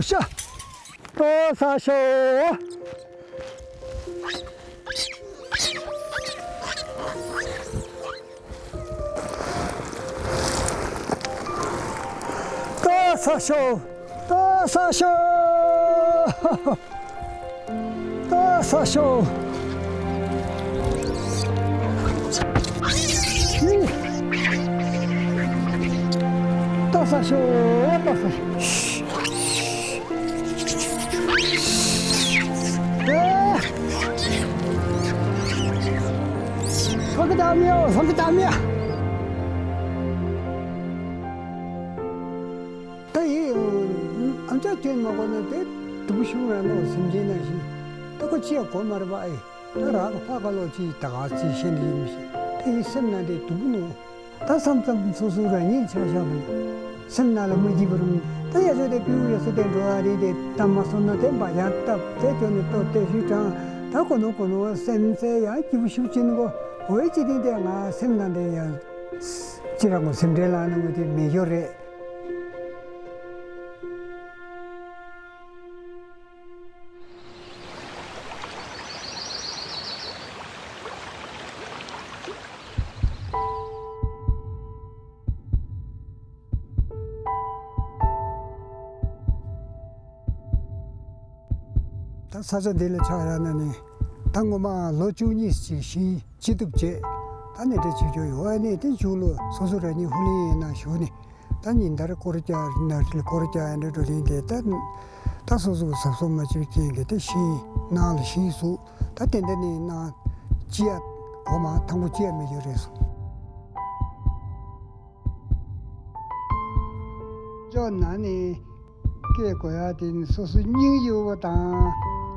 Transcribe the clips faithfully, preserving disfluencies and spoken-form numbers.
ཤ། ཏོ་ས་ཤོ། ཏོ་ས་ཤོ། ཏོ་ས་ཤོ། ཏོ་ས་ཤོ། ཏོ་ས་ཤོ། ཏོ་ས་ཤོ། ཨེ། སང་གི་ད་མི་ཡོ། སང་གི་ད་མི་ཡ། ད་ཡིན་ཨམ་ཅག་སྐྱོན་མ་གོ་ན་དེ་སྡུག་ཤུགས་རང་ལོ་སེམས་ཅན་ནང་བཞིན་ད་ཁོ་ཅི་ཡང་གོ་མ་རེད་པ། ཨེ། ད་རག་གི་ཕ་ག་ལོ་ཅི་ད་ག་ཅི་ཤེས་འདི་ཡིན་མི་ཤེས། ད་ཡིན་སེམས་ནང་དེ་སྡུག་ནོ། ད་བསམ་ཙམ་སོ་སོ་རང་ཉིད་ཆ་བཞག་པ་ཡིན། སེམས་ནང་ལ་མ་སྐྱིད་པ་རུང་ད་ཡ་ཆོ་དེ་པིའུ་ཡ་སོ་དེ་འགྲོ་ཨ་རི་དེ་ད་མ་སོང་ན་དེ་འབའ་ཡང་སྟབས་དེ་ཁྱོད་ནི་ལྟོ་ལྟོས་ཤུལ་དྲང་། ད་གོ་ནོ་གོ་ནོ་སེམས་སེ་ཡང་སྐྱིད་པོ་ཤུགས་ཅན་གོ། འོ་ཅི་དེ་དེ་ང་སེམས་ནང་དེ་ཡང་ཅི་རང་གོ་སེམས་ཁྲལ་ལངས་ནོ་དེ་མེད་ཡོད་རེད། ད་ས་ཆ་འདི་ལ་ཆགས་ཡ་ན་ནི་ད་ངོ་མ་ལོ་བཅུ་གཉིས་ཅིག་ཤིང་ཅི་ཐུབ་བྱས། ད་ནི་འདྲ་བྱེད་རྒྱུ་ཡོད་ཨ་ནི་དེ་མཇུག་ལོ་སོ་སོ་རང་ཉིད་ཧུ་ལེན་ཡིན་ན་ཞུ་ནི། ད་ཉིན་ལྟར་སྐོར་རྒྱག་ན་རིལ་སྐོར་རྒྱག་ཡ་འདྲ་འགྲོ་ལིན་དེ་ད་ད་སོ་སོ་གི་ཟབ་སོ་མ་བྱེད་རྐྱེན་གྱིས་དེ་ཤིང་ནང་ལ་ཤིང་ཟུག་ད་དེ་འདྲ་ནི་ནང་ཅི་ཡ་འོ་མ་ཐང་པོ་ཅི་ཡ་མེད་རྒྱུ་རེད་སོང་། ཅོ་ན་ནི་སྐད་གོ་ཡ་དེ་ནི་སོ་སོ་སྙིང་གཡོ་བ་དང་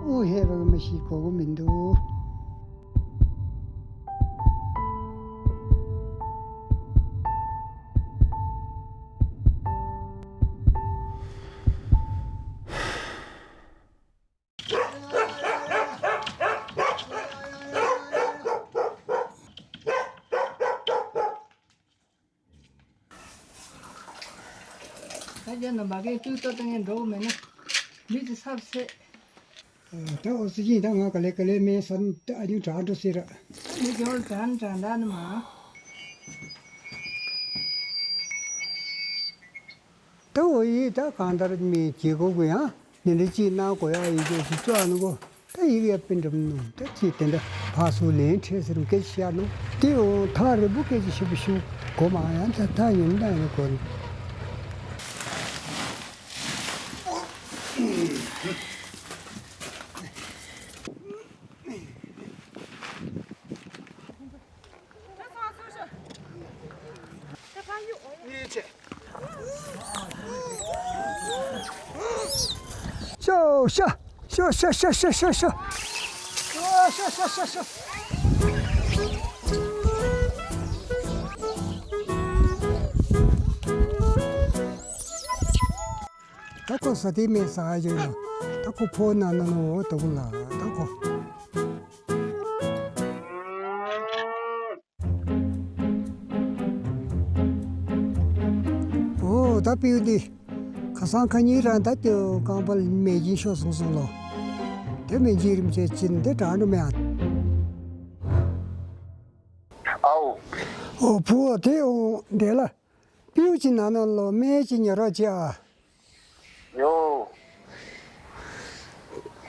དབུགས་ཧལ་བ་མི་ཤེས་གོ་གི་མི་འདུག་ད་རྒྱ་ནང་མ་གིའི་སྤུས་ཏོག་ཏུ་ངས་འགྲོ་མེད་ན་མི་ཚེ་སབ་སེ། ད་འོ་སི་ཅིན་ད་ང་ག་ལེ་ག་ལེ་མེད་ས་ནི་ད་ཨ་ཉུ་དྲག་འགྲོ་སེ་ར། མི་རྒྱ་བོ་དྲག་དྲག་འདྲ་ནི་མ། ད་འོ་ཡི་ད་གང་ལྟར་མི་རྒྱལ་ཁབ་ཀྱི་ཡང་ནི་འདི་ཅིག་གནང་དགོས་ཡ་ཡི་གེ་ཞིག་བཅོ་ཨ་ནི་གོ། ད་ཡི་གེ་པིན་འགྲམ་ནུ་ད་ཅིག་དེ་འདྲ་ཕ་སུ་ལན་ཁྲེ་ཟེར་སྐད་ཆ་བཤད་ནུ། དེ་འོ་ཐག་རིང་པོ་སྐད་ཆ་ཞིབ་པོ་ཞུ་གོ་མ་ཡང་ད་ད་ཡིན་ད་ཡིན་གོ་ནི། ཤོ་ཤ། ཤོ་ཤ་ཤ་ཤ་ཤ་ཤ། ཤོ་ཤ་ཤ་ཤ་ཤ། ད་ཁོ་ས་དེ་མེད་ས་ཨ་ཅོ་ཡོད། ད་ཁོ་ཕོ་ན་ན་ནོ་འོ་ད་ཁོ་ལ་ད་ཁོ། འོ་ད་སྤེའུ་འདི་ཁ་སང་ཁ་ཉིན་རང་ད་ལྟོས་རྐང་པ་མེ་སྦྱིན་ཤོར་སོང་སོང་ལོ། དེ་མེ་སྦྱིན་རིམ་བྱས་ཕྱིན་འདི་དྲག་འགྲོ་མེད་ཨ། ཨའོ། འོ་བུ་འོ་དེ་འོ་འདྲེ་ལ། སྤེའུ་ཅི་ན་ན་ལོ་སྨན་ཅི་ཉོ་རོགས་བྱེད་ཨ། ཡོ།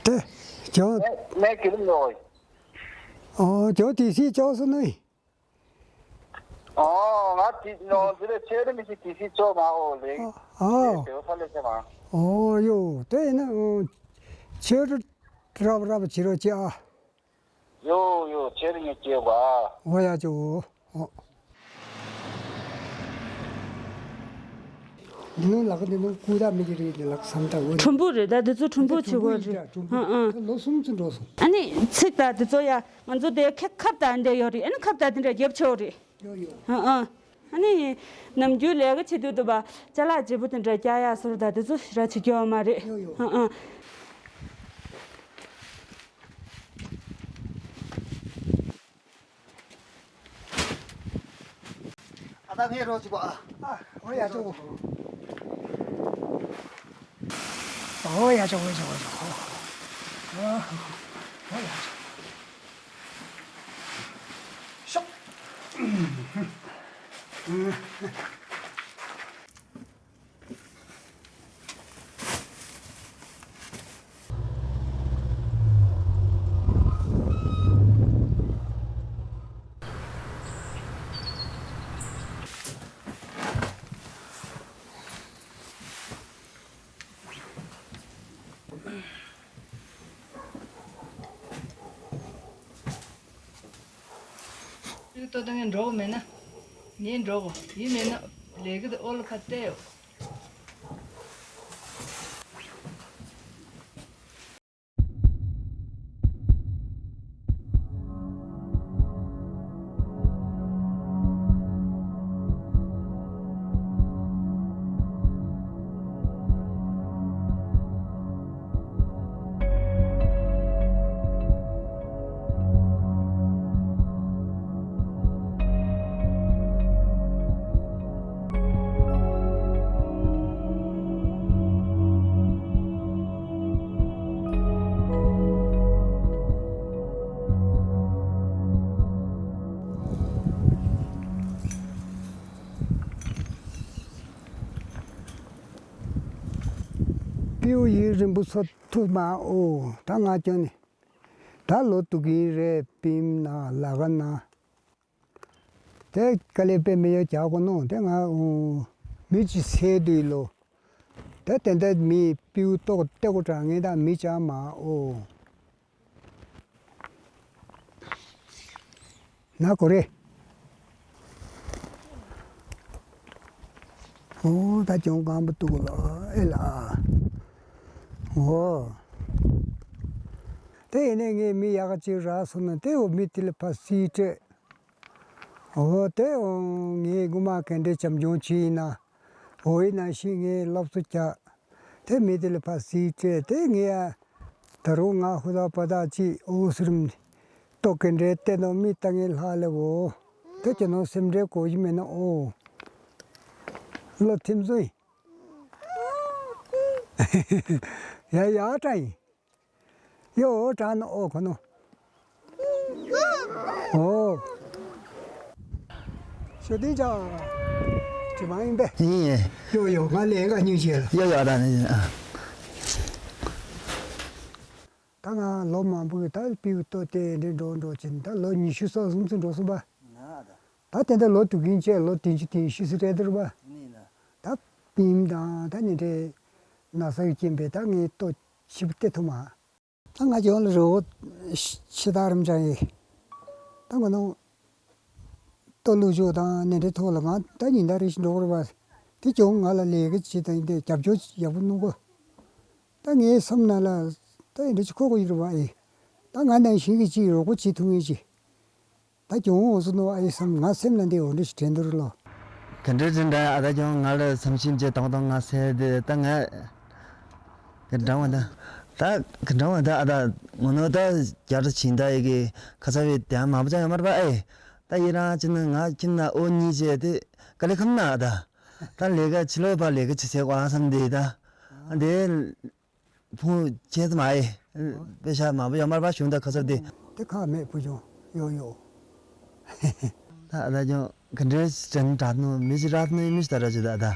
དེ། ཇོ། སྨན་སྨན་གི་རིམ་ཉོ། ཨོ་ཇོ་དེ་སི་ཅོག་སུ་ནི། ཨོ་ང་དེ་ནོ་འདི་ལས་ཆེ་རིམ་ཞིག་དེ་སི་ཅོག་མ་ཨོ་ལེ། ཨོ། དེ་བ་ས་ལེ་ཆེ་མ། ཨོ་ཡོ་དེ་ཡིན་ན་ཨོ། ཆེ་རུ་རབ་རབ་བྱེད་རོགས་བྱེད་ཨ། ཡོ་ཡོ་ཁྱེད་ངས་སྐྱེ་བ། འོ་ཡ་ཅོ། འོ། འདི་ནང་ལག་འདི་ནང་ཀུ་དག་མི་གི་རེད་འདི་ལག་སམ་ད་འོ། ཁྲུམ་བུ་རེད་ད་འདི་ཚོ་ཁྲུམ་བུ་ཆེ་བོ་རེད། ཁྲུམ་བུ་ཨང་ཨང་། ད་ལོ་གསུམ་ཙམ་འགྲོ་སོང་། ཨ་ནི་ཚིག་ད་འདི་ཚོ་ཡ་ང་ཚོ་དེ་ཁ་ཁབ་ད་འདི་ཡོད་རེད། ཨ་ནི་ཁབ་ད་འདི་འདྲ་རྒྱབ་ཆེ་བོ་རེད། ཡོ་ཡོ། ཨང་ཨང་། ཨ་ནི་ནམ་རྒྱུན་ལས་ཀ་བྱེད་དུས་དུ་བ་ཅ་ལག་བརྗེ་པོ་དེ་འདྲ་རྒྱག་ཡ་སོར་ད་དེ་ཚོ་ར་བྱེད་རྒྱུ་ཡོད་མ་རེད། ཡོ་ཡོ། ཨང་ཨང་། ཨ་ད་ངས་རོགས་བྱེད་པ་ཨ། ཨ་འོ་ཡ་ཅོ། ཨོ་ཡ་ཅོ་ཨོ་ཅོ་ཨོ་ཅོ་ཨོ། ཨོ་ཡ་ཅོ། ཤོག་ཏོ་ཏོ་ངས་འགྲོ་གི་མེད་ན། ངས་འགྲོ་གི། ཡིན་མེད་ན་ལས་ཀ་དེ་ཨོ་ལ་ཁ་གཏད་ཡོད། སྤྲེའུ་ཡུན་རིང་པོ་འཚོ་ཐུབ་མ་འོ། ད་ང་ཁྱོད་ནི་ད་ལོ་དུ་གིན་རེད། པིམ་ན་ལ་ག་ན། དེ་དཀའ་ལས་དཔེ་མི་ཡོད་རྒྱག་གོ་ནོ་དེ་ང་འོ། མི་གཅིག་སེ་དུས་ལོ། དེ་དེ་འདྲ་མི་སྤྲེའུ་ལྟོགས་ཏེ་གོ་དྲ་ངས་ད་མི་ཅག་མ་འོ། ན་གོ་རེ། ཨོ་ད་གྱོང་སྐམ་པོ་འདུག་ལ་ཨེ་ལ། ཨོ། དེ་ཡིན་ནས་ངས་མི་ཡག་ག་ཅིག་རག་སོང་ན་དེ་འོ་མི་དེ་ལ་ཕར་སིལ་སྤྲད། ཨོ་དེ་འོ་ངས་སྔོན་མ་ག་འདྲའི་བྱམས་སྐྱོང་བྱས་ཡིན་ན། འོ་ཡིན་ན་ཤི་ངས་སློབ་གསོ་རྒྱག་དེ་མི་དེ་ལ་ཕར་སིལ་སྤྲད་དེ་ངས་ཡ། ད་རུང་ང་ཧུ་ད་པ་ད་ཅིག་འོ་སི་རིམ་ཏོག་གི་འདྲའི་བལྟས་ནོ་མི་ལྟ་ངན་ལྷག་ལེ་འོ། དེ་ཁྱོད་ནོ་སེམས་ཁྲལ་གོ་ཡི་མེད་ན་འོ། བློ་ཐིམ་སོང་ཡ། ཡ་ཡ་དྲ་ཡིན། ཡོ་དྲ་ནོ་འོ་ཁོ་ནོ། ཨོ། ཞོ་ཏིང་ཅང་། དྲི་མ་ཡིན་པས། ཡིན། ཡོ་ཡོ་ང་ལས་ཀ་ཉུང་བྱས་ལ། ཡོ་ཡོ་ད་ནི། ད་ང་ལོ་མང་པོ་གི་ད་སྤྲེའུ་ལྟོགས་ཏེ་འདྲེ་འགྲོ་འགྲོ་བྱས་ནས་ད་ལོ་ཉི་ཤུ་སོ་གསུམ་ཙམ་འགྲོ་སོང་པ། ད་དེ་འདྲ་ལོ་དུ་གིན་བྱས་ལོ་བདུན་ཅུ་དོན་བཞི་སུ་རེད་འདུག་པ། ད་པིམ་དང་ད་ནི་འདྲེ་ན་ཚ་གི་རྐྱེན་པས་ད་ངས་ལྟོ་ཞིབ་སྟེ་ཐུབ་མ། ད་ང་ཅོང་ལ་རི་བོ་ཆེ་ཐག་རིམ་ཅང་ཡིན། ད་ང་ནང་ལྟོ་བླུགས་ཞོག་དང་ནི་འདྲེ་ཐོག་ལ་ང་ད་ཉིན་ད་རེ་ཞིག་འགྲོ་གི་རེད་པ། དེ་ཅོང་ང་ལ་ལས་ཀ་བྱེད་དང་ཡིན་དེ་རྒྱབ་སྐྱོར་ཡག་པོ་གནང་གོ། ད་ངའི་བསམ་ན་ལ་ད་ཡིན་འདྲ་ཅིག་ཁོ་གོ་ཡིན་རེད་པ་ཨེ། ད་ང་ནང་བཞིན་གྱི་ཅིག་རོགས་པ་བྱེད་ཐུབ་ངེས་ཅིག་ད་གྱོང་འོང་སོང་ནོ་ཨེ་བསམ་ང་སེམས་ལ་འདི་འོ་འདྲ་ཞིག་དྲན་འདུག་ལོ། ག་འདྲ་དྲན་འདྲ་ཨ་ད་གྱོང་ང་ལ་བསམ་ཤིང་བྱེད་དང་དང་ང་སེ་དེ་ད་ང་ག་འདྲ་བ་ད་ད་ག་འདྲ་བ་ད་ཨ་ད་ངོ་ནོ་ད་རྒྱ་ར་ཕྱིན་ད་ཡི་གེ་ཁ་ཚ་བའི་དེ་མ་པ་ཅང་ཡོད་མ་རེད་པ་ཨེ། ད་ཡི་རང་ཅི་ན་ང་ཁྱིམ་ན་ཨོ་གཉིས་བྱས་དེ་ག་ལེ་ཁམ་ན་ཨ་ད་ད་ལས་ཀ་ཕྱི་ལོགས་པ་ལས་ཀ་ཅི་ཟེར་གོ་ཨ་བསམ་དེ་ད་ཨ་དེ། ཕུང་ཁྱེད་མ་ཨེ། དཔེ་ཤ་མ་བུ་ཡོད་མར་པ་བྱུང་ད་ཁ་སར་དེ། དེ་ཁག་མེད་བུ་ཆུང་ཡོ་ཡོ། ད་ད་ཀྱང་ག་འདྲའི་དྲན་དྲག་ནོ་མི་ཅི་རག་ནོ་མི་ཅི་ད་ར་ཅི་ད་ད།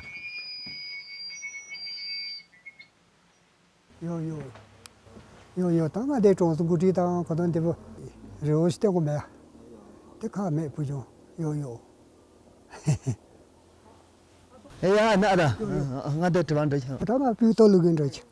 ཡོ་ཡོ། ཡོ་ཡོ་ད་ང་དེ་གྲོང་ཚོ་འགོ་ཁྲིད་དང་གོ་དོན་དེ་བུ་རེ་བོ་ཞིག་བསྟན་གོ་མེད། དེ་ཁག་མེད་བུ་ཆུང་ཡོ་ཡོ། ཨེ་ཡ་ན་ད་ང་དེ་དྲི་བ་འདྲི་ཁྱང་། ད་ང་སྤུས་ཏོ་ལུག་གི་འདྲི་ཁྱང་།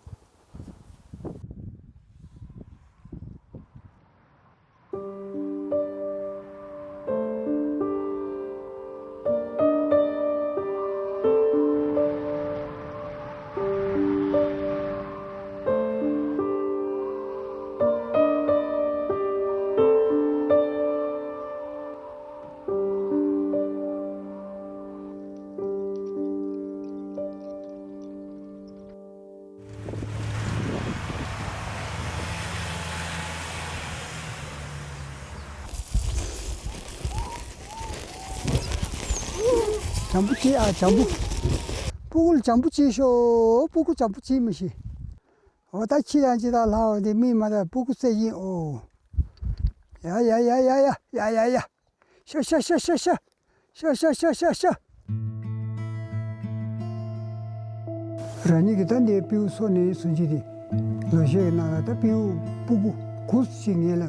འཇམ་པོ་བྱེད་ཨ་འཇམ་པོ། སྤུ་གུ་ལ་འཇམ་པོ་བྱེད་ཤོག་སྤུ་གུ་འཇམ་པོ་བྱེད་མི་ཤེས། འོ་ད་ཁྱི་དང་ཅི་དང་ལྷག་འོང་དེ་མི་མ་ད་སྤུ་གུ་བཙལ་གྱིན་འོ། ཡ་ཡ་ཡ། ཤ་ཤ་ཤ་ཤ། ཤ་ཤ་ཤ་ཤ་ཤ། རང་ཉིད་ཀྱི་ད་འདི་སྤྲེའུ་གསོ་ནས་སུན་གྱི་དེ། ལོ་ཤས་ཀྱི་ནང་ལ་ད་སྤྲེའུ་སྤུ་གུ་གུ་ཞིག་ངེས་ལ།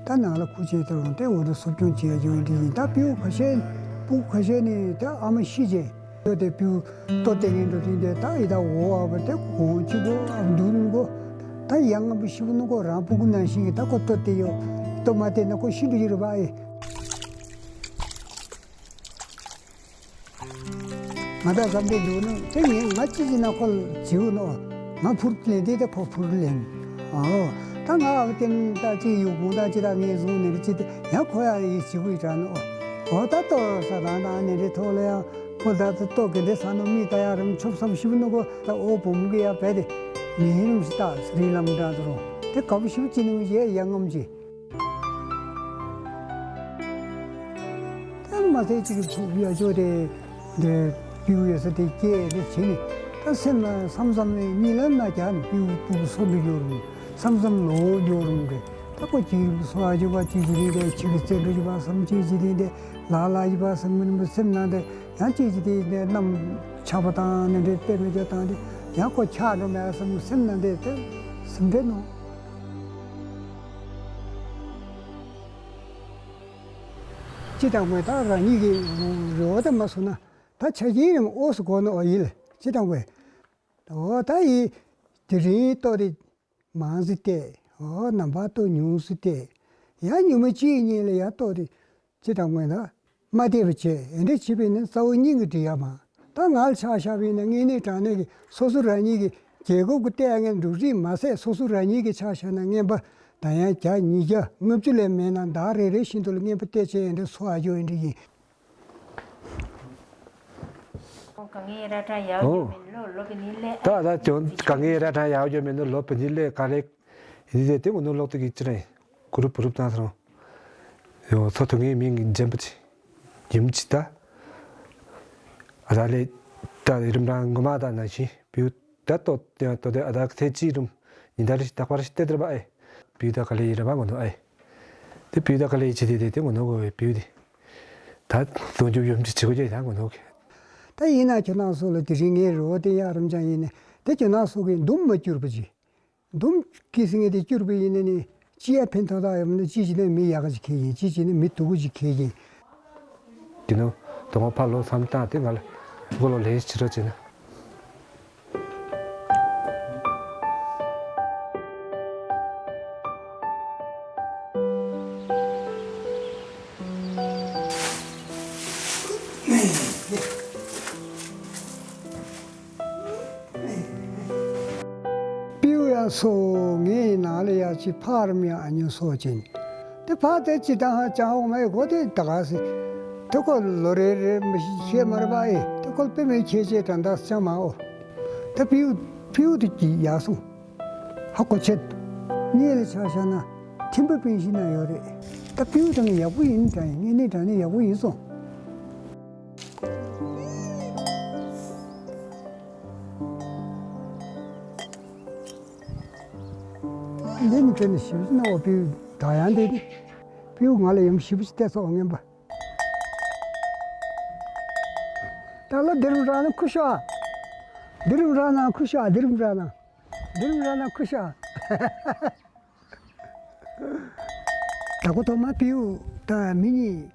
ད་ནང་ལ་ཁུ་ཆེ་ཐོར་འོང་དེ་འོ་དེ་གསོ་སྐྱོང་བྱེད་ཡ་ཡོད་འདི་ཡིན། ད་སྤྲེའུ་ཁ་ཤས་སྤུ་གུ་ཁ་ཤས་ནི་ད་ཨ་མ་ཤི་རྗེས། ཡོད་དེ་སྤྲེའུ་ལྟོ་སྟེར་མཁན་འགྲོ་དུས་དེ་ད་ཡི་ད་འོ་ཨ་བ་དེ་གོང་གཅིག་གོ་ཨ་འདུག་ནུ་གོ། ད་ཡང་ང་བུ་ཤི་བུ་ནུ་གོ་རང་སྤུ་གུ་ནང་བཞིན་གྱི་ད་ཁོ་ལྟོ་སྟེར་ཡོད། ལྟོ་མ་སྟེར་ན་ཁོ་ཤི་འགྲོ་གི་རེད་པ་ཨེ། ང་ད་བསམ་པའི་འདུག་ནུ་དེ་ངས་ང་ཅི་ཅི་ན་ཁོ་ལ་བྱིའུ་ནོ། ང་ཕུར་ལེན་དེ་དེ་ཁོ་ཕུར་ལེན། ཨོ། ད་ང་ཨ་བ་དེ་ད་ཅི་ཡོད་གོང་ད་ཅི་ད་ངས་བཟུང་ནས་རེད་ཅི་དེ་ཡང་ཁོ་ཡ་ཡི་བྱིའུ་ཡི་དྲག་ནོ། ཨོ་ད་ལྟོ་ས་དང་ད་ནས་རེད་ཐོག་ལ་ཡང་། ཁོ་ད་ལྟ་ལྟོ་གི་འདྲེ་ས་ནོ་མི་ད་ཡ་རམ་ཆོབ་སམ་ཤི་བུ་ནོ་གོ། ད་ཨོ་བུ་མོ་གི་ཡ་བས་དེ་མི་ཧི་རམ་ཤི་ད་རི་ལམ་འདྲ་དུ་རོ། དེ་ག་བུ་ཤི་བུ་ཅི་ནི་ཡེ་ཡ་ངམ་ཅི། དེ་མ་ཚད་ཅི་གི་ཕུག་ཡ་ཅོ་དེ་དེ་སྤྲེའུ་ཡོད་ས་དེ་སྐྱེས་དེ་བྱེད་ནི། ད་སེམས་ལ་བསམ་བསམ་ནི་གཉིད་ལམ་ན་རྒྱ་ནི་སྤྲེའུ་སྤུ་གུ་སོ་འདུ་ཡོད་རུང་བསམ་བསམ་ལོ་ཡོད་རུང་གི། ད་ཁོ་ཅི་རིམ་སོ་ཨ་ཅོ་བ་ཅི་ཅི་རིང་དེ་ཅི་གི་རྩེ་འགྲོ་ཅི་བ་བསམ་ཅི་ཅི་རིང་དེ་ལ་ལ་ཡི་བ་བསམ་གི་ནི་སེམས་ནང་དེ། ཡང་ཅིག་ཅིག་དེ་ནས་གནམ་ཆགས་པ་དང་ནི་འདྲེ་དཔེ་མེད་ཀྱང་དང་དེ་ཡང་ཁོ་ཆགས་འགྲོ་མེད་བསམ་སེམས་ནང་དེ་དེ་སེམས་ཁྲལ་གནང་། ཅི་དང་མོས་ད་རང་ཉིད་ཀྱི་རེ་བ་དེ་མ་སོང་ན་ད་ཆ་རྐྱེན་རིམ་འོག་སུ་གོ་ནོ་ཡིན་ལ་ཅི་དང་མོས། འོ་ད་ཡི་དེ་རིང་ལྟོ་དེ། མང་སི་སྟེ། འོ་ནམ་བར་ཏོ་ཉུང་སི་སྟེ། ཡང་ཉི་མ་གཅིག་གཉིས་ལ་ཡང་ཏོ་དེ་ཅི་དང་དངོས་ལ་མ་བལྟས་པ་བྱས་ཨེ་འདྲ་བྱས་པས་ན་རྩ་བ་སྙིང་གི་འདྲི་ཡ་མ། ད་ང་ལ་ཆ་བཞག་པས་ན་དངོས་གནས་དྲང་གནས་ཀྱི་སོ་སོ་རང་ཉིད་ཀྱི་རྒྱལ་ཁབ་ཀྱི་ལྟས་ངན་འབྲུ་རིགས་མ་ཟད་སོ་སོ་རང་ཉིད་ཀྱི་ཆ་བཞག་ན་རྔན་པ་ད་ཡང་བརྒྱ་ཉིས་བརྒྱ་ལྔ་བཅུ་ལས་མེད་ན་ཟླ་རེ་རེ་བཞིན་དུ་ལ་རྔན་པ་སྟེར་བྱས་ཨེ་འདྲ་སོ་ཨ་ཇོ་ཨེ་འདྲ་ཡིན། ག་ངའི་ར་ཁྲ་ཡག་ཨོ། རྒྱུ་མིན་ལོ་ལོ་བི་ནི་ལེ། ད་ད་ཅོ་ག་ངའི་ར་ཁྲ་ཡག་རྒྱུ་མིན་ལོ་ལོ་བི་ནི་ལེ་ག་རེ། ཡིན་ཟེར་དེ་ངོ་ནོ་ལོག་ཏུ་གི་ཅི་རེད། གུ་རུབ་གུ་རུབ་བཏང་སོང་། ཡོ་ཚོ་ཐུ་ངའི་མིང་འཇམ་པོ་ཅི། ཡིམ་ཅི་ད། ཨ་ད་ལེ། ད་རིམ་རང་ངོ་མ་ད་ན་ཤི་བིའུ། ད་ཏོ་ཏོ་ཏེ་ཨ་ད་ཁ་ཐེ་ཅི་རུམ་ཉི་ཟླ་རེ་རྟག་པར་ཤི་ཏེ་དེར་བ་ཨེ། བིའུ་ད་ག་ལེ་ཡི་ར་བ་ངོ་ནོ་ཨེ། དེ་བིའུ་ད་ག་ལེ་ཡི་ཆི་དེ་དེ་དེ་ངོ་ནོ་གོ་བེ་བིའུ་དེ། ད་སོང་རྒྱུ་ཡོམ་ཅི་ཆི་གོ་ཅེ་ད་ངོ་ནོ་གེ། ད་ཡིན་ན་ཁྱོད་རང་ཚོ་ལ་དེ་རིང་ངའི་རི་བོ་དེ་ཡ་རམ་ཅང་ཡིན་ནི་དེ་ཁྱོད་རང་ཚོ་གི་འདུམ་མ་བསྐྱུར་བ་ཅི། འདུམ་གི་སི་ངེ་དེ་བསྐྱུར་བ་ཡིན་ནི་ནི་ཅི་ཡ་ཕན་ཐོགས་ད་ཡོམ་ནི་ཅི་ཅི་ནི་མི་ཡག་ག་ཅིག་ཁེ་ཡིན་ཅི་ཅི་ནི་མི་དུ་གུ་ཅིག་ཁེ་ཡིན། དེ་ནོ། དོ་མ་ཕ་ལོ་བསམ་བཏང་དེ་ང་ལ་མགོ་ལོ་ལེན་ཕྱི་རོ་བྱེད་ན། པིའུ་ཡ་སོ་ངའི་ནང་ལ་ཡ་ཅི་ཕ་རམ་ཡ་ཨ་ཉོ་སོ་ཅན། དེ་ཕ་དེ་ཅི་ད་ཧ་ཅང་ཧོ་མའི་གོ་དེ་ད་ག་སི། དེ་ཁོ་ལོ་རེ་རེ་མི་ཤི་ཤེས་མ་རེད་པ་ཨེ། དེ་ཁོ་པེ་མེ་ཁྱེད་ཅེས་དྲན་ད་ཅང་མ་ཨོ། དེ་པིའུ་པིའུ་དེ་ཅི་ཡ་སོང་། ཧ་གོ་ཆེད། གཉིས་ལ་ཆ་བཞག་ན་ཐིམ་པ་པིན་ཤི་ན་ཡོད་རེད། ད་པིའུ་དང་ཡག་པོ་ཡིན་དྲན་ངེས་ནས་དྲན་ནས་ཡག་པོ་ཡིན་སོང་། འདི་ནི་དཔེ་ནི་ཞིབ་ན་འོ་པིའུ་ད་ཡང་འདི་ནི་པིའུ་ང་ལ་ཡུམ་ཞིབ་ཅིག་བལྟས་སོང་ངན་པ། ད་ལོ་འདི་རུ་ར་ན་ཁུ་ཤ། འདི་རུ་ར་ན་ཁུ་ཤ་འདི་རུ་ར་ན། འདི་རུ་ར་ན་ཁུ་ཤ། ད་གོ་ཐོག་མ་པིའུ་དང་མི་གཉིས་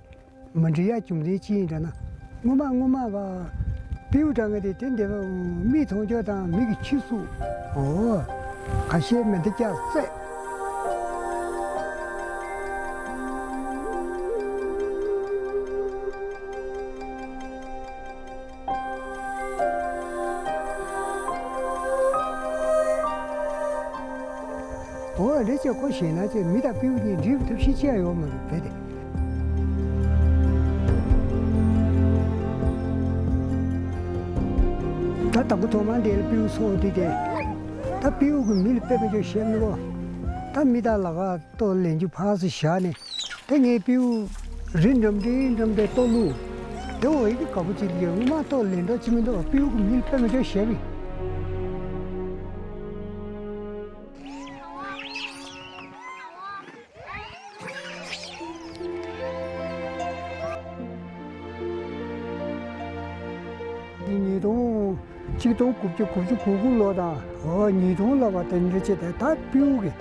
མ་འགྲིག་ཡ་བྱུང་རེད་ཅི་ཡིན་འདྲ་ན། སྔོན་མ་སྔོན་མ་བ་པིའུ་འདྲ་ང་དེ་དེ་འདེབས་མི་མཐོང་ཆོས་དང་མི་གི་ཁྱི་སུ་འོ་ཁ་ཤས་མེ་མདའ་བཀྱག་བསད། འོ་རེད་ཅེ་ཁོ་ཞེད་སྣང་ཅེ་མི་དང་སྤྲེའུ་གཉིས་འགྲིག་ཐབས་ཤེས་ཅི་ཡང་ཡོད་མ་རེད་བས་ཏེ། ད་དང་པོ་ཐོག་མར་འདི་ལ་སྤྲེའུ་སོགས་འདི་དེ། ད་སྤྲེའུ་གི་མི་ལ་དཔེ་མི་ཆོག་ཞེད་མི་དགོས། ད་མི་དང་ལ་ཁ་ལྟོ་ལེན་རྒྱུ་ཕར་ཚུར་བཞག་ནས། དེ་ངའི་སྤྲེའུ་རི་འགྲམ་འདྲའི་འགྲམ་པའི་ལྟོ་བླུགས། དེ་འོ་ཡི་གི་དགའ་པོ་ཅིག་ཡོད་ངོ་མ་ལྟོ་ལེན་འགྲོ་ཅི་མི་འདུག་སྤྲེའུ་གི་མི་ལ་དཔེ་མི་ཆོག་ཞེད་པས། ཆིག་སྟོང་དགུ་བརྒྱ་དགུ་བཅུ་གོ་དགུ་ལོ་དང་འོ་ཉིས་སྟོང་ལོ་བ་དེ་འདྲ་བྱས་ཏེ། ད་སྤྲེའུ་གི་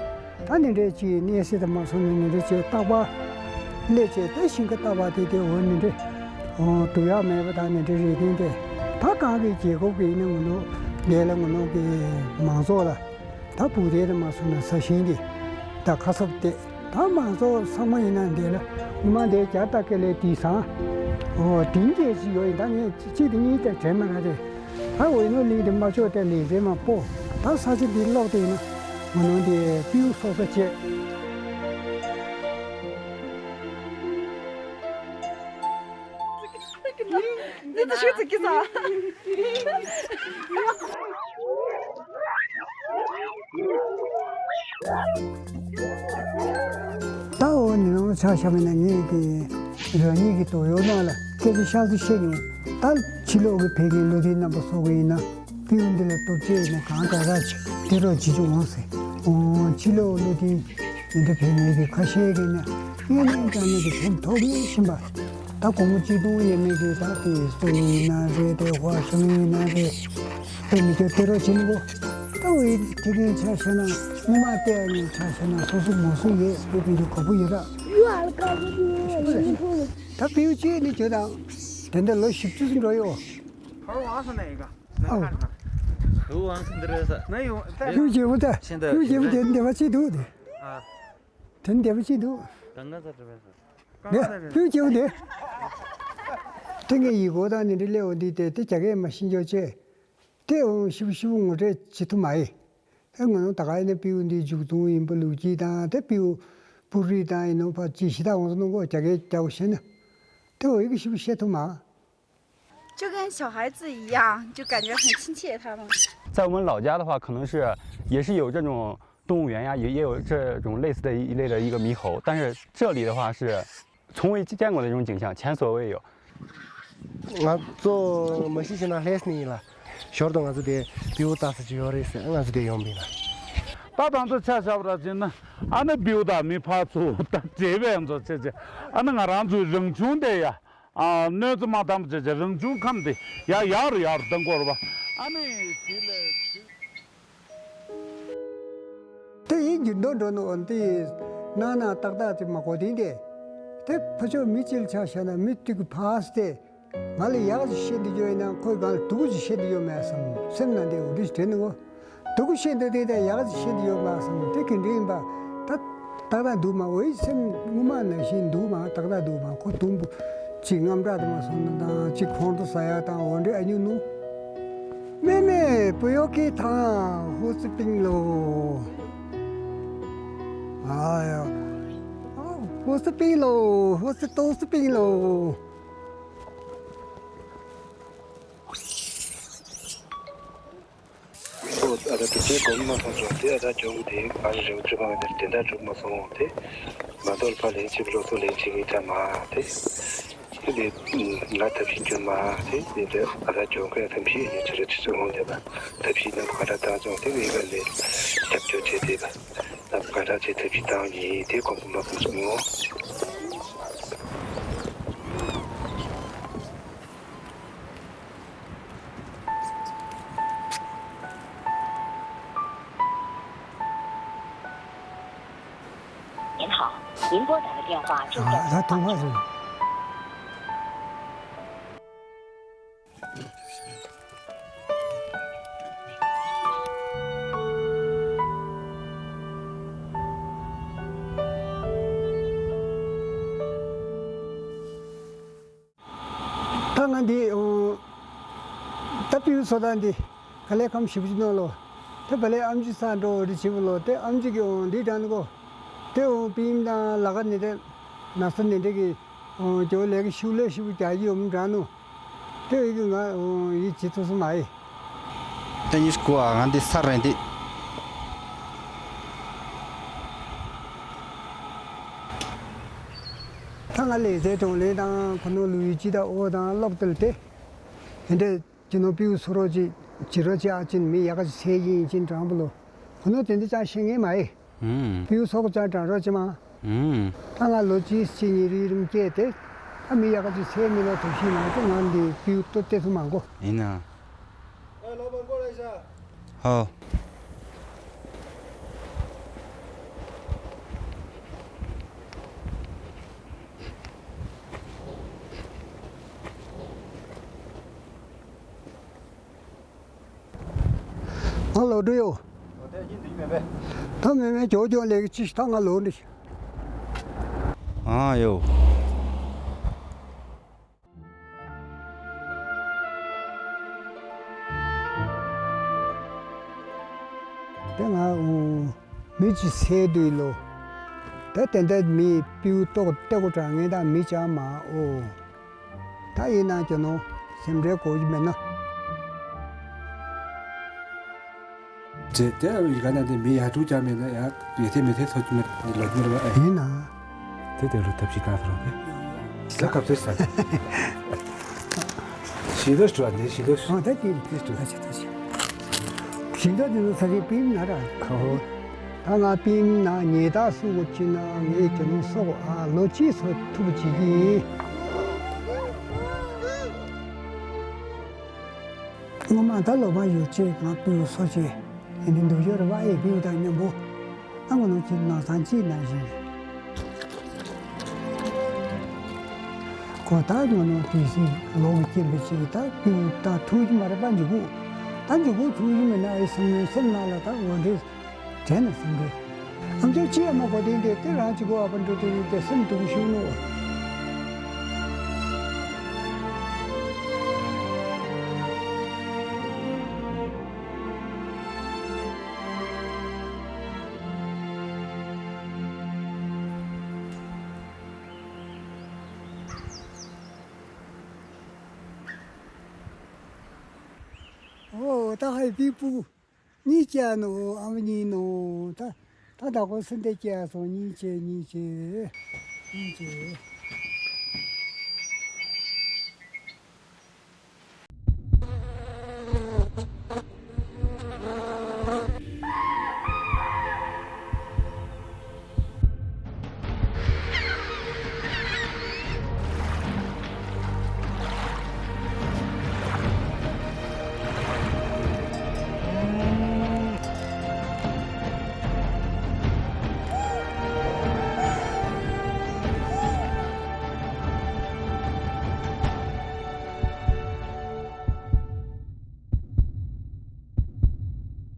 ད་འདི་འདྲའི་ཅིག་གནས་སྲིད་དུ་མ་སོང་ནས་འདི་འདྲའི་ཅིག་རྟག་པར་སླེབས་བྱས་ཏེ་ཞིང་ཁ་བཏབ་པ་དེ་དེ་འོ་འདི་འདྲའི་འོ་འདུག་ཡག་མེད་པ་དང་འདི་འདྲའི་རེད། དེ་འདྲ་ད་གང་གི་རྒྱལ་ཁབ་ཀྱི་ཡིན་ན་ངོ་ནོ་འདས་ལ་ངོ་ནོ་གི་མང་ཚོགས་ལ་ད་བུ་དེ་དུ་མ་སོང་ན་ས་ཞིང་གི་ད་ཁ་གསབ་སྟེ། ད་མང་ཚོགས་ཚང་མ་ཡིན་ན་འདི་ལ་སྔོན་མ་འདི་རྒྱ་སྟག་ཀེ་ལའི་དེང་སང་འོ་དེང་རྒྱལ་ཅིག་ཡོད་ཡིན། ད་ངས་གཅིག་དེ་གཉིས་དེ་དྲན་མ་ར་རེད། ད་འོ་ཡིན་ནོ་ལིང་དེ་མ་ཆོག་དེ་ལིང་རེད་མ་པོ། ད་ས་ཆ་འདི་ལོག་དེ་ཡིན་ན་ངོ་ནོ་འདི་སྤྲེའུ་སོ་སོ་བྱས། འདི་ད་ཤུགས་ཙིག་གི་ས། ད་འོ་ནི་ནང་ཆ་བཞག་པ་ན་ངས་ཀྱི་རང་ཉིད་ཀྱི་དོ་ཡོད་ན་ལ་སྐད་ཆ་ཤ་ཚ་བཤད་མྱོང་། ད་ཕྱི་ལོགས་ཀྱི་བོད་ཀྱི་བློ་མཐུན་རྣམ་པ་སོགས་ཀྱི་ཡིན་ན་སྤྲེའུ་འདི་ལ་སྟོབས་ཆེ་ཡིན་ན་གང་དྲག་དྲག་ཅིག་དེ་རོགས་བྱེད་ཆོག་འོང་ཟེར། འོ་ཕྱི་ལོགས་བློ་མཐུན་འདི་འདྲ་བོད་མི་གི་ཁ་ཤས་ཀྱིས་ནི་དངོས་གནས་དྲང་གནས་ཀྱི་དོན་ཐོག་མེད་བཞིན་པ། ད་སྒོར་མོ་གཅིག་སྟོང་ཡས་མས་ཀྱི་ད་དེ་སོ་ཡིན་ན་རེད། དེ་ཧྭ་ཤང་ཡིན་ན་རེད། དེ་མི་ཁྱོད་དེ་རོགས་བྱེད་ནི་གོ། ད་འོ་ཡི་དེ་གིན་ཆ་བཞག་ན་སྔོན་མ་བལྟས་ནས་ཆ་བཞག་ན་སོ་སོ་ངོ་སོ་ཡས་སུ་བུ་དེ་འདྲ་གོ་བོ་ཡོད་ར། ད་སྤྲེའུ་ཅིག་ནི་ཁྱོད་དང་དེ་འདྲ་ལོ་བཞི་བཅུ་ཙམ་འགྲོ་ཡོད། ཨོ། ཁུ་དབང་ཚོ་འདི་རེད་ས། ན་ཡོང་ད། ཕྲུ་གུ་རྒྱལ་པོ་ད། ཕྲུ་གུ་རྒྱལ་པོ་དེ་འདི་བ་ཅིག་འདུག་དེ། ཨ། དེ་འདི་བ་ཅིག་འདུག་ད་ང་ཚ་འདྲ་བས་ས། ནས་ཕྲུ་གུ་རྒྱལ་པོ་དེ། དེ་ངའི་ཡི་གོ་དང་ནི་འདྲི་ལེའོ་འདི་དེ་དེ་རྒྱ་སྐད་མ་ཤེས་འཇོག་བྱས། དེ་འོང་ཤི་བོ་ཤི་བོ་ངོ་སྤྲོད་བྱེད་ཐུབ་མ་ཡི། དེ་ང་ནང་ད་ག་ཡིན་ན་སྤྲེའུ་འདི་མཇུག་སྡོང་ཡིན་པ་ལུག་གྱི་དང་དེ་སྤྲེའུ་སྤུ་རིས་དང་ཡིན་ནོ་ཕ་ཅི་ཤི་ད་འོང་སོང་ནོ་གོ་རྒྱ་སྐད་རྒྱག་པོ་ཤེས་ན། དེ་འོ་ཡི་གི་ཤི་བོ་བཤད་ཐུབ་མ། 就跟小孩子一样，就感觉很亲切，他们。在我们老家的话，可能是也是有这种动物园呀，也也有这种类似的一类的一个猕猴，但是这里的话是从未见过的这种景象，前所未有。 ང་ཚོ་མ་གཞི་བྱས་ན་ལྷ་ས་ནས་ཡིན་ལ། ཞོར་དུ་ང་ཚོ་དེ་སྤྲེའུ་ལྟ་ས་ཅིག་ཡོད་རེད་ཟེར་ང་ཚོ་དེ་ཡོང་པ་ཡིན་ལ། ད་དང་ཚོ་ཆ་བཞག་པ་ར་ཅིག་ན་ཨ་ནི་སྤྲེའུ་དང་མི་ཕར་ཚུར་ད་བྲེལ་བའི་ཚོ་བྱས་བྱས་ཨ་ནི་ང་རང་ཚོའི་རང་བྱུང་དེ་ཡ། ཨ། གནོད་འཚེ་མ་བཏང་བ་བྱས་བྱས་རང་བྱུང་ཁམས་དེ་ཡར་ཡར་རུ་ཡར་རུ་གཏོང་དགོས་རེད་པ། ཨ་ནི་དེ་ལས་དེ། དེ་ཡིན་རྒྱུ་འདོད་འགྲོ་ནོ་འདི་ནང་ན་ཏག་ཏག་ཅིག་མ་གོ་དེ་འདི། དེ་ཕ་ཆོས་མི་གཅིག་ལ་ཆ་བཞག་ན་མི་གཅིག་གི་ཕ་སྟེ། ང་ལ་ཡག་ཅིག་བཤད་འདི་ཡོད་ན་ཁོས་ང་ལ་སྡུག་ཅིག་བཤད་འདི་ཡོད་མེད་བསམ་སེམས་ནང་དེ་འུ་དྲིས་དྲན་ནི་གོ། སྡུག་གུ་བཤད་འདོད་དེ་དང་ཡག་ཅིག་བཤད་འདོད་ཡོད་པ་སོང་དེ་ག་འདྲ་ཡིན་པ། ད་ཏག་ཏག་འདུག་མ། འོའི་སེམས་སྔོན་མ་ནང་བཞིན་འདུག་མ། ཏག་ཏག་འདུག་མ། ཁོ་དུམ་བུ་གཅིག་དངངས་སྐྲག་དུ་མ་སོང་ན་དང་གཅིག་ཁོང་ཁྲོ་ཟ་ཡ་དང་འོ་འདྲ་ཨ་ཉུ་ནུ།妹妹，不要给他胡子pinlo。哎呀，胡子pinlo，胡子都是pinlo。 ཨོ། ཨ་ད་དེ་ཚོའི་གོམ་མ་སོང་ཙང་དེ་ཨ་ད་ཇོ་བོ་དེ་ག་རེ་རེད་ཙི་མ་དེ་དེ་འདྲ་གྲུབ་མ་སོང་དེ། མ་གཏོགས་ཕ་ལན་གཅིག་སློབ་གསོ་ལན་གཅིག་ཡིན་ད་མ་དེ། དེ་ང་ཐབས་ཤེས་སྐྱོན་མ་དེ་དེ་འདྲ་ཨ་ད་ཇོ་བོ་ཐབས་ཤེས་ཡིན་ཆེ་རེ་ཆེ་ཆེ་འོང་དེ་པ། ཐབས་ཤེས་རྣམས་ག་འདྲ་བཏང་སོང་དེ་ངེད་ཀ་ལས་རྒྱབ་སྐྱོར་བྱེད་དེ་པ། རྣམས་ག་འདྲ་བྱེད་ཐབས་ཤེས་བཏང་ཡིན་དེ་གོམ་པ་མ་སོང་ཙང་།您好，您拨打的电话正在通话中。 ད་ང་འདི་ད་སྤྲེའུ་བཟོ་སྟངས་འདི་ག་ལེ་ཁམས་ཞིབ་ཅིག་གནང་ལོ། དེ་བ་ལེ་ཨམ་ཆི་ས་འགྲོ་འདི་བྱེད་བ་ལོ། དེ་ཨམ་ཆི་གི་འདི་དྲན་གོ། དེ་པིམ་དང་ལ་ཀ་ནི་དེ་ན་ས་ནི་འདི་གི་ཇོ་ལེ་གི་ཤུ་ལེ་ཤུ་རྒྱ་ཡི་ཡོམ་དྲན་ནོ། དེ་ཡི་གི་ང་ཡི་བྱེད་ཐུབ་སོང་མ་ཡི། ད་ཉིས་ཀོ་ཨ་ང་འདི་ས་རེད་འདི། ད་ང་ལས་ཟས་གྲོང་ལས་དང་ཁོ་ནོ་ལུས་ཡི་ཅི་ད་ཨོ་དང་ལོག་ཏེ་ལ་དེ། དེ་འདྲ་ཅི་ནོ་པིའུ་སུ་རོ་ཅི་ཅི་རོ་ཅི་ཨ་ཅིན་མི་ཡག་ག་ཅི་སེ་ཡིན་ཅིན་དྲང་པོ་ལོ། ཁོ་ནོ་དེ་འདྲ་ཅང་ཤེས་ངེས་མ་ཡི། ཨུམ། པིའུ་སོག་ཅང་དྲང་རོ་ཅི་མ། ཨུམ། ད་ང་ལོ་ཅི་སི་ཉི་རི་རིམ་སྐྱེས་ཏེ། ད་མི་ཡག་ག་ཅི་སེ་མི་ལོ་དུ་ཤི་མ་ཏེ་ང་འདི་པིའུ་ཏོ་ཏེ་ཐུ་མ་གོ། ཡིན་ན། ཧོ། ཨ་ལོ་འགྲོ་ཡོ། ད་མེད་མེད་ཇོ་ཇོ་ལེགས་ཅི་ད་ང་ལོ་འདི། ཨ་ཡོ། དེ་ང་འུ་མི་ཅི་སེ་དུས་ལོ། ད་དེ་འདྲ་མི་པིའུ་ཏོག་ཏེ་གོ་དྲ་ངེ་ད་མི་ཅག་མ་འོ། ད་ཡིན་ན་ཅོ་ནོ་སེམས་ཁྲལ་གོ་ཡི་མེད་ན། དེ་དེ་ཡི་ག་ན་དེ་མི་ཡ་དྲུག་ཅག་མེད་ན་ཡ་ཡེ་ཐེ་མེ་ཐེ་ཐོ་ཅི་མེད་ལོ་ཅི་མེད་ཡིན་ན། དེ་དེ་རུ་ཐབས་ཤིག་བཏང་ཐུབ་རོགས་གི། ས་ཁབ་ཚོད་ས། ཞི་ལོ་ཞུ་བ་འདི་ཞི་ལོ་ཞུ། ཨ་ད་དེ་དེ་ཞུ་ད་ཞི་ད་ཞི། ཞི་ད་དེ་ནི་ས་ཆའི་པིན་ན་ར་ཁ་ཧོ། ད་ང་པིན་ན་ཉེ་ད་སུ་གོ་ཅི་ན་ངའི་ཅི་ནོ་སོ་གོ་ཨ་ལོ་ཅི་སོ་ཐུབ་ཅི་གི། ངོ་མ་ད་ལོ་མ་ཡོད་ཅེ་ང་པིའུ་སོ་ཅེ་ཡིན་འདུག་ཡོད་ར་བ་ཨེ་པིའུ་ད་མཉམ་པོ། ཨ་ངོ་ནོ་ཅི་ནང་སང་ཅི་ན་བཞིན། ཁོ་ད་ངོ་ནོ་དུས་སི་ལོག་སྐྱེན་པའི་ཅིག་ད་ཀུ་ད་ཐུག་གི་མ་རེད་པ་འཇུག་གུ། ད་འཇུག་གུ་ཐུག་གི་མེད་ན་ཨེ་སེམས་ནས་སེམས་ནང་ལ་ད་འོ་འདྲེ་དྲན་ན་སེམས་འདྲེ། ཨམ་ཅོག་ཅི་ཡང་མ་གོ་དེ་འདྲེ་དེ་རང་ཅི་གོ་ཨ་པ་འགྲོ་དེ་རིགས་དེ་སེམས་སྡུག་ཤུགས་ནོ། ཨོ་ད་ཧའི་པི་པུ་གཉིས་བཅས་ནོ་ཨ་མ་གཉིས་ནོ་ད་ད་ད་གོ་སུན་ཏེ་བཅས་སོང་གཉིས་བཅས་གཉིས་བཅས་གཉིས་བཅས།